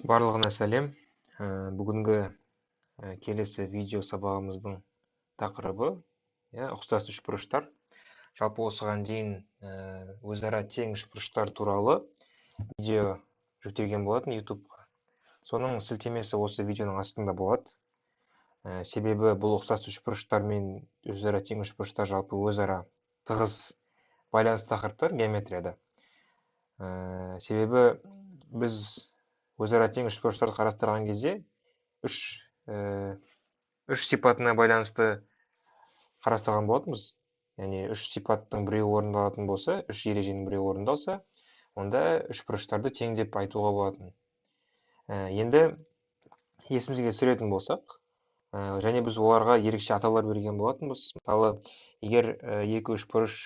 Барлығына сәлем. Бүгінгі келесі видео сабағымыздың тақырыбы ұқсас үшбұрыштар. Жалпы осыған дейін өзара тең үшбұрыштар туралы видео жүктелген болатын YouTube-қа. Соның сілтемесі осы видеоның астында болады. Себебі бұл ұқсас үшбұрыштар мен өзара тең үшбұрыштар жалпы өзара тығыз байланысты тақырыптар геометрияда. Себебі біз өзара тең үшбұрыштарды қарастырған кезде үш сипатына байланысты қарастырған болатынбыз. Яғни үш сипаттың біреуі орындалатын болса, үш ереженің біреуі орындалса, онда үшбұрыштарды тең деп айтуға болатын. Енді есімізге түсіретін болсақ, және біз оларға ерекше атаулар берген болатынбыз. Мысалы, егер екі үшбұрыш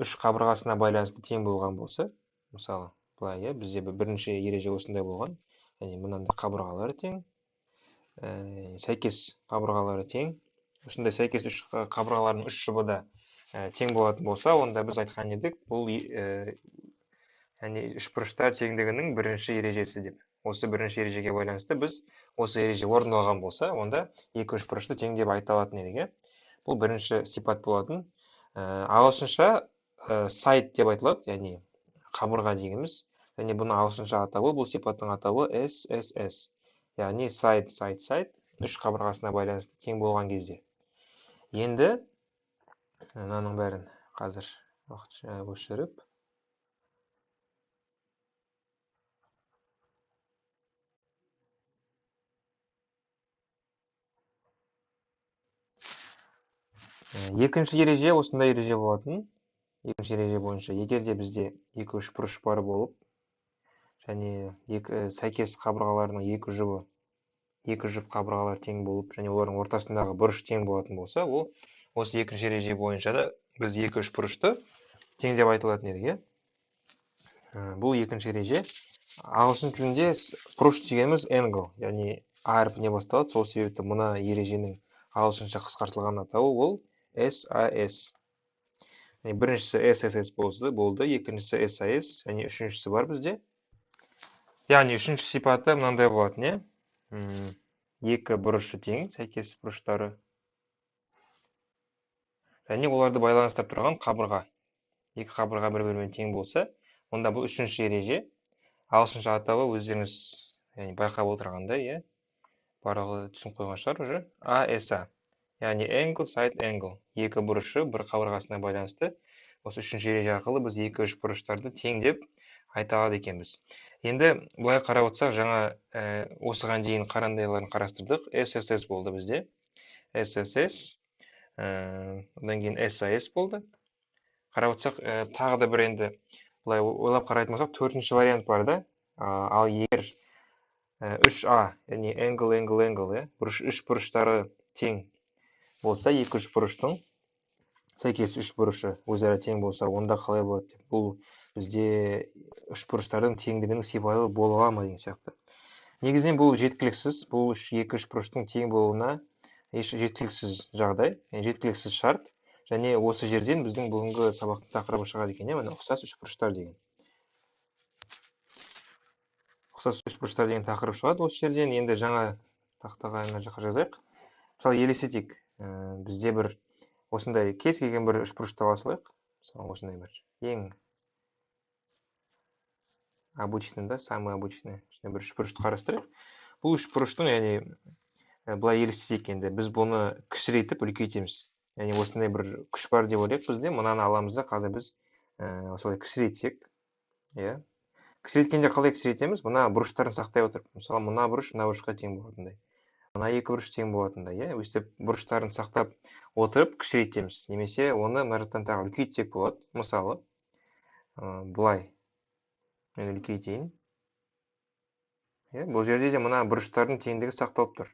үш қабырғасына байланысты тең болған болса, мысалы, былай, бізде бірінші ереже осындай болған, яғни мынандай қабырғалары тең, сәйкес қабырғалары тең. Осындай сәйкес үш қабырғалардың үш жұбы да тең болатын болса, онда біз айтқан едік, бұл яғни үшбұрыштар теңдігінің бірінші ережесі деп. Осы бірінші ережеге байланысты біз осы ереже орындалған болса, онда екі үшбұрышты тең деп айта алатын едік. Бұл бірінші сипат болатын. Ағылшынша сайт деп айтылады, яғни қабырға дегеніміз. Және бұның ағылшынша атауы, бұл сипаттың атауы SSS, яғни side, side, side, үш қабырғасына байланысты тең болған кезде. Енді мынаның бәрін қазір уақытша өшіріп, екінші ереже осындай ереже болатын. Екінші ереже бойынша, егер де бізде екі үшбұрыш бар болып, және екі сәйкес қабырғаларының екі жұбы, екі жұп қабырғалар тең болып, және олардың ортасындағы бұрыш тең болатын болса, ол осы екінші ереже бойынша да біз екі үшбұрышты тең деп айтылатын едік, иә. Бұл екінші ереже. Ағылшын тілінде бұрыш дегеніміз angle, яғни А әрпіне басталады. Сол себепті мына ереженің ағылшынша қысқартылған атауы ол SAS. Біріншісі SSS болды, екіншісі SAS, және үшіншісі бар бізде. Яғни үшінші сипаты мынандай болатын, иә? Екі бұрышы тең, сәйкес бұрыштары. Және оларды байланыстырып тұрған қабырға. Екі қабырға бір-бірімен тең болса, онда бұл үшінші ереже. Ағылшынша атауы өздеріңіз, яғни байқап отырғандай, иә? Барлығы түсініп қойған шығар уже. ASA. Яғни angle, side, angle. Екі бұрышы бір қабырғасына байланысты. Осы үшінші ереже арқылы біз екі үшбұрыштарды тең деп айта алады екенбіз. Енді былай қарап отырсақ, жаңа осыған дейін қарандайларын қарастырдық. SSS болды бізде. SSS, одан кейін SAS болды. Қарап отырсақ, тағы да бір енді былай ойлап қарайтын болсақ, төртінші вариант бар да. Ал егер 3А, яғни angle, angle, angle, бұрыш, үш бұрыштары тең болса, екі үшбұрыштың сәйкес үш бұрышы өзара тең болса, онда қалай болады деп. Бұл бізде үшбұрыштардың теңдігінің сипаты бола ала ма деген сияқты. Негізінен бұл жеткіліксіз, бұл екі үшбұрыштың тең болуына еш жеткіліксіз жағдай, жеткіліксіз шарт. Және осы жерден біздің бүгінгі сабақтың тақырыбы шығады екен, міне ұқсас үшбұрыштар деген. Ұқсас үшбұрыштар деген тақырып шығады осы жерден. Енді жаңа тақтаға мына жаққа жазайық. Мысалы, елестетейік, бізде бір осындай кез келген бір үшбұрышты ала салайық. Мысалы, осындай бір ең обычный, да, самый обычный осындай бір үшбұрышты қарастырайық. Бұл үшбұрыштың, яғни былай елестетейік енді, біз бұны кішірейтіп үлкейтеміз. Яғни осындай бір күш бар деп ойлайық бізде. Мынаны аламыз да қазір біз осылай кішірейтсек, иә. Кішіреткенде қалай кішірейтеміз? Мына бұрыштарын сақтай отырып, мысалы, мына бұрыш мына бұрышқа тең болатындай, мына екі бұрыш тең болатындай, иә. Өстіп бұрыштарын сақтап отырып кішірейтеміз. Немесе оны мына жақтан тағы үлкейтсек болады. Мысалы, былай мен үлкейтейін. Иә, бұл жерде де мына бұрыштардың теңдігі сақталып тұр.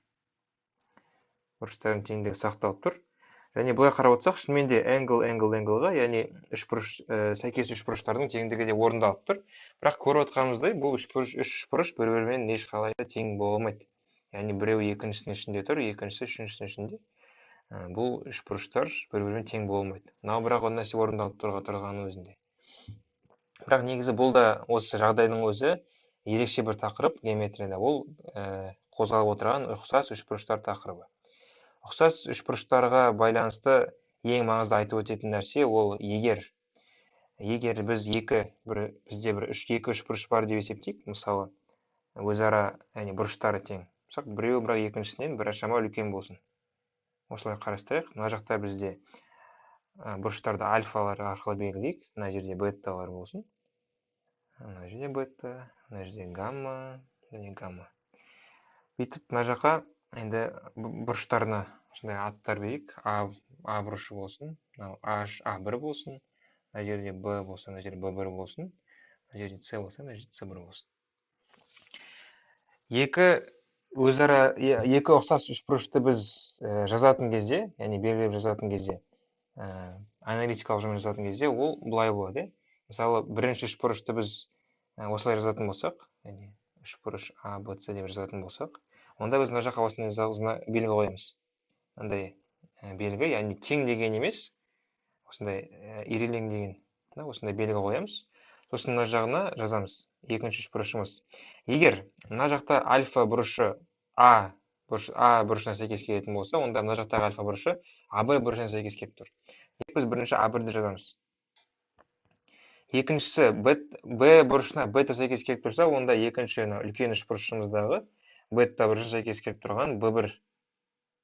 Бұрыштардың теңдігі сақталып тұр. Және былай қарап отырсақ, шынымен де angle, angle, angle-ға, яғни үшбұрыш, сәйкес үшбұрыштардың теңдігі де орындалып тұр. Бірақ көріп отырғанымыздай, бұл үш үшбұрыш бір-бірімен ешқалай да тең бола алмайды. Яғни біреуі екіншісінің ішінде тұр, екіншісі үшіншісінің ішінде. Бұл үшбұрыштар бір-бірімен тең бола алмайды. Мынау бірақ ол нәрсе орындалып тұрғанның өзінде. Бірақ негізі бұл да осы жағдайдың өзі Ерекше бір тақырып геометрияда ол қозғалып отырған ұқсас үшбұрыштар тақырыбы. Ұқсас үшбұрыштарға байланысты ең маңызды айтып өтетін нәрсе ол егер біз бізде бір екі үшбұрыш бар деп есептейік, мысалы, өзара, яғни бұрыштары тең. Мысалы, біреуі бірақ екіншісінен біршама үлкен болсын. Осылай қарастырайық. Мына жақта бізде бұрыштарды альфалар арқылы белгілейік. Мына жерде беталар болсын. Мына жерде бета, мына жерде гамма және гамма. Бүйтіп мына жаққа енді бұрыштарына осындай аттар берейік. А бұрышы болсын, мынау А1 болсын, мына жерде Б болса, мына жерде Б1 болсын, мына жерде С болса, мына жерде С1 болсын. Екі өзара, екі ұқсас үшбұрышты біз жазатын кезде, яғни белгілеп жазатын кезде, аналитикалық жолмен жазатын кезде ол былай болады. Мысалы, бірінші үшбұрышты біз осылай жазатын болсақ, яғни үшбұрыш А, Б, С деп жазатын болсақ, онда біз мына жаққа осындай белгі қоямыз. Мынандай белгі, яғни тең деген емес, осындай ирелең деген, осындай белгі қоямыз. Сосын мына жағына жазамыз екінші үшбұрышымыз. Егер мына жақта альфа бұрышы А бұрышына сәйкес келетін болса, онда мына жақтағы альфа бұрышы А1 бұрышына сәйкес келіп тұр. Демек, біз бірінші А1-ді жазамыз. Екіншісі Б бұрышына бета сәйкес келіп тұрса, онда екінші үлкен үшбұрышымыздағы бета бұрышына сәйкес келіп тұрған Б1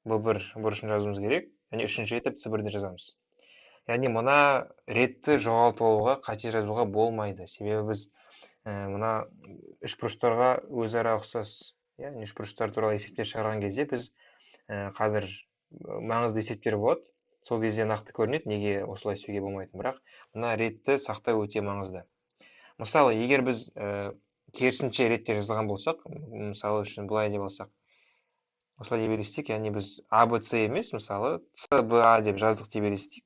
бұрышын жазуымыз керек. Және үшінші етіп С1-ді жазамыз. Яғни мына ретті жоғалтып алуға, қате жазуға болмайды. Себебі біз мына үшбұрыштарға өзара ұқсас, яғни үшбұрыштар туралы есептер шығарған кезде біз қазір маңызды есептер болады. Сол кезде нақты көрінеді, неге осылай істеуге болмайтын. Бірақ мына ретті сақтау өте маңызды. Мысалы, егер біз керісінше ретте жазған болсақ, мысалы үшін былай деп алсақ, осылай деп елестейік, яғни біз А, Б, С емес, мысалы, С, Б, А деп жаздық деп елестейік.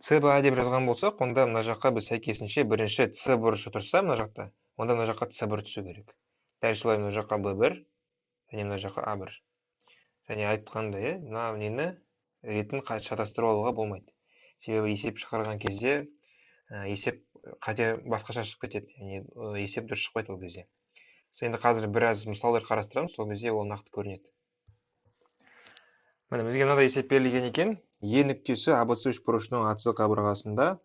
С, Б, А деп жазған болсақ, онда мына жаққа біз сәйкесінше бірінші С бұрышы тұрса мына жақта, онда мына жаққа С1 түсу керек. Дәл солай мына жаққа Б1 және мына жаққа А1. Және айтқандай, мына нені ретін шатастырып алуға болмайды. Себебі есеп шығарған кезде есеп қате басқаша шығып кетеді. Яғни есеп дұрыс шықпайды ол кезде. Енді қазір біраз мысалдар қарастырамыз, сол кезде ол нақты көрінеді. Міне, бізге мынадай есеп берілген екен. Е нүктесі АБЦ үшбұрышының АС қабырғасында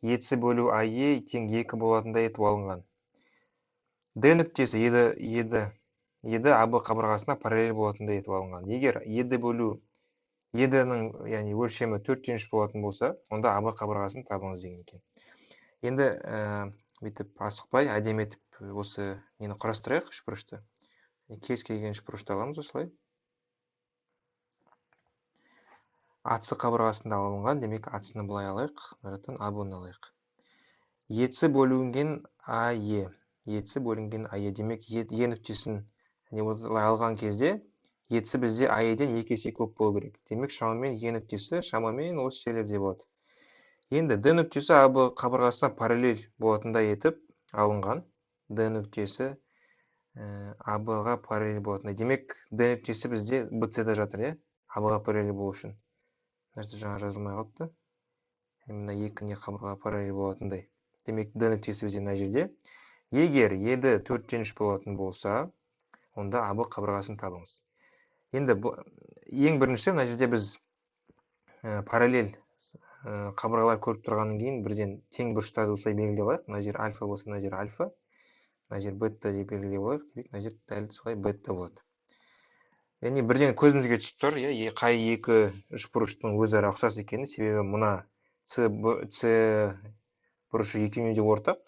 ЕЦ бөлу АЕ тең 2 болатындай етіп алынған. Д нүктесі ЕД АБ қабырғасына параллель болатындай етіп алынған. Егер ЕД бөлу ЕД-ның, яғни өлшемі төрттен үш болатын болса, онда АБ қабырғасын табыңыз деген екен. Енді бүйтіп асықпай, әдемі етіп осы нені құрастырайық, үшбұрышты. Кез келген үшбұрышты аламыз осылай. АС қабырғасында алынған, демек АС-ны былай алайық, мына жақтан АБ-ны алайық. ЕЦ бөлінген АЕ. ЕЦ бөлінген АЕ, демек Е нүктесін осылай алған кезде ЕЦ бізде АЕ-ден 2 есе көп болу керек. Демек шамамен Е нүктесі шамамен осы жерлерде болады. Енді Д нүктесі АБ қабырғасына параллель болатындай етіп алынған. Д нүктесі АБ-ға параллель болатындай. Демек Д нүктесі бізде БЦ-да жатыр, иә? АБ-ға параллель болу үшін. Мына жерде жаңа жазылмай қалыпты. Мына екі не қабырғаға параллель болатындай. Демек Д нүктесі бізде мына жерде. Егер ЕД төрттен үш болатын болса, онда АБ қабырғасын табыңыз. Енді ең бірінші мына жерде біз параллель қабырғалар көріп тұрғаннан кейін бірден тең бұрыштарды осылай белгілеп алайық. Мына жер альфа болса, мына жер альфа, мына жер бета деп белгілеп алайық. Демек мына жер дәл солай бета болады. Яғни бірден көзімізге түсіп тұр, иә, қай екі үшбұрыштың өзара ұқсас екені, себебі мына С бұрышы екеуіне де ортақ.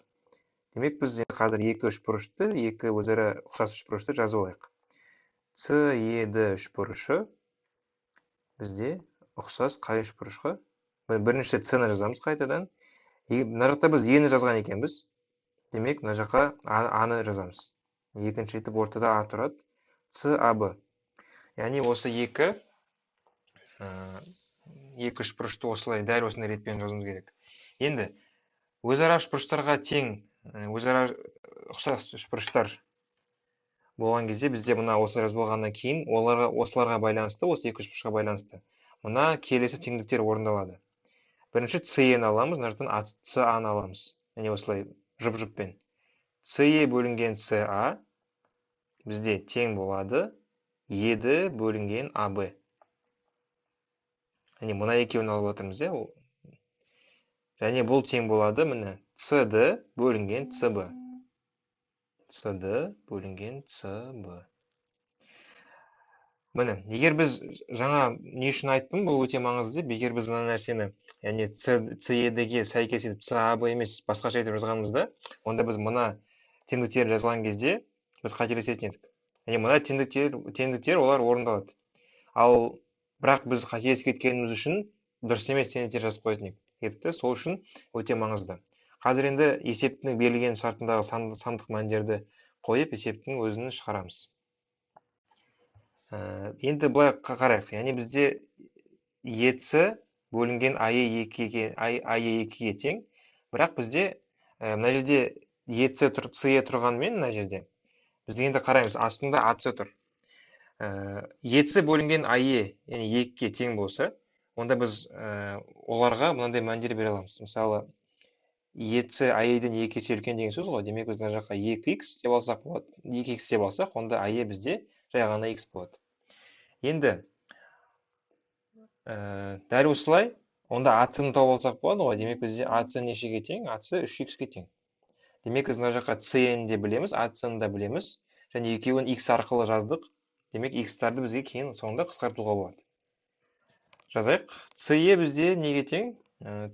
Демек біз енді қазір екі үшбұрышты, екі өзара ұқсас үшбұрышты жазып алайық. С, Е, Д үшбұрышы бізде ұқсас қай үшбұрышқа? Бірінші С-ны жазамыз қайтадан. Мына жақта біз Е-ні жазған екенбіз. Демек мына жаққа А-ны жазамыз. Екінші етіп ортада А тұрады. С, А, Б. Яғни осы екі үшбұрышты осылай дәл осындай ретпен жазуымыз керек. Енді өзара үшбұрыштарға тең, өзара ұқсас үшбұрыштар болған кезде бізде мына осылай жазып болғаннан кейін оларға, осыларға байланысты, осы екі үшбұрышқа байланысты мына келесі теңдіктер орындалады. Бірінші С-ні аламыз, мына жақтан С-ны аламыз. Яғни осылай жұп-жұппен. CE бөлінген CA бізде тең болады ЕД бөлінген АБ. Яғни мына екеуін алып отырмыз, иә. Және бұл тең болады міне CD бөлінген CB. CD бөлінген CB. Міне, егер біз жаңа не үшін айттым, бұл өте маңызды деп, егер біз мына нәрсені, яғни CED-ге сәйкес етіп CAB емес, басқаша етіп жазғанымызда, онда біз мына теңдіктерді жазған кезде біз қателесетін едік. Яғни мына теңдіктер олар орындалады. Ал бірақ біз қателесіп кеткеніміз үшін дұрыс емес теңдіктер жазып қоятын едік те, сол үшін өте маңызды. Қазір енді есептің берілген шартындағы сандық мәндерді қойып, есептің өзін шығарамыз. Енді былай қарайық. Яғни бізде ЕЦ бөлінген АЕ 2-ге тең, бірақ бізде мына жерде ЕЦ тұр, СЕ тұрғанымен мына жерде біз енді қараймыз, астында АЦ тұр. ЕЦ бөлінген АЕ, яғни 2-ге тең болса, онда біз оларға мынандай мәндер бере аламыз. Мысалы, ЕЦ АЕ-ден 2 есе үлкен деген сөз ғой. Демек, біз мына жаққа 2х деп алсақ болады. 2х деп алсақ, онда АЕ бізде жай ғана х болады. Енді дәл осылай, онда АЦ-ны тауып алсақ болады ғой. Демек, бізде АЦ нешеге тең? АЦ 3х-ге тең. Демек, біз мына жаққа СН де білеміз, АЦ-ны да білеміз. Және екеуін х арқылы жаздық. Демек, х-тарды бізге кейін соңында қысқартуға болады. Жазайық. СЕ бізде неге тең?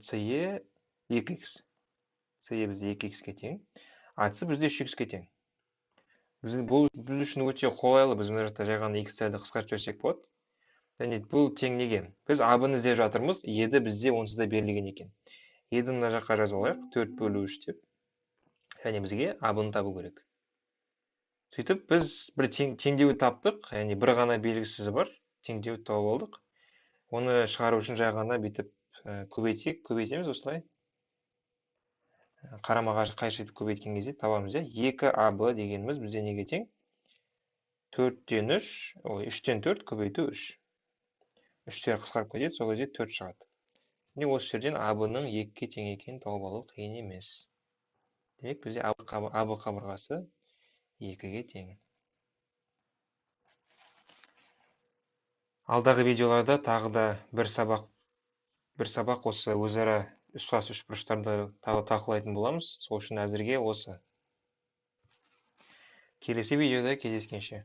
СЕ 2х. СЕ бізде 2х-ге тең. АЦ бізде 3х-ге тең. Бұл біз үшін өте қолайлы. Біз мына жақта жай ғана х-тарды қысқартып жіберсек болады. Және бұл тең неге? Біз АБ-ны іздеп жатырмыз. ЕД бізде онсыз да берілген екен. ЕД-ні мына жаққа жазып алайық. 4 бөлу 3 деп. Және бізге АБ-ны табу керек. Сөйтіп біз бір теңдеуді таптық. Яғни бір ғана белгісізі бар. Теңдеуді тауып алдық. Оны шығару үшін жай ғана бүйтіп көбейтейік, көбейтеміз осылай. Қарама-қарсы қайшы етіп көбейткен кезде табамыз, иә. 2АБ дегеніміз бізде неге тең? 4-тен 3, ой, 3-тен 4 көбейту 3. 3-тер қысқарып кетеді, сол кезде 4 шығады. Міне осы жерден АБ-ның 2-ге тең екенін тауып алу қиын емес. Демек, бізде АБ қабырғасы 2-ге тең. Алдағы видеоларда тағы да бір сабақ осы өзара ұқсас үшбұрыштарды тағы талқылайтын боламыз. Сол үшін әзірге осы. Келесі видеода кездескенше.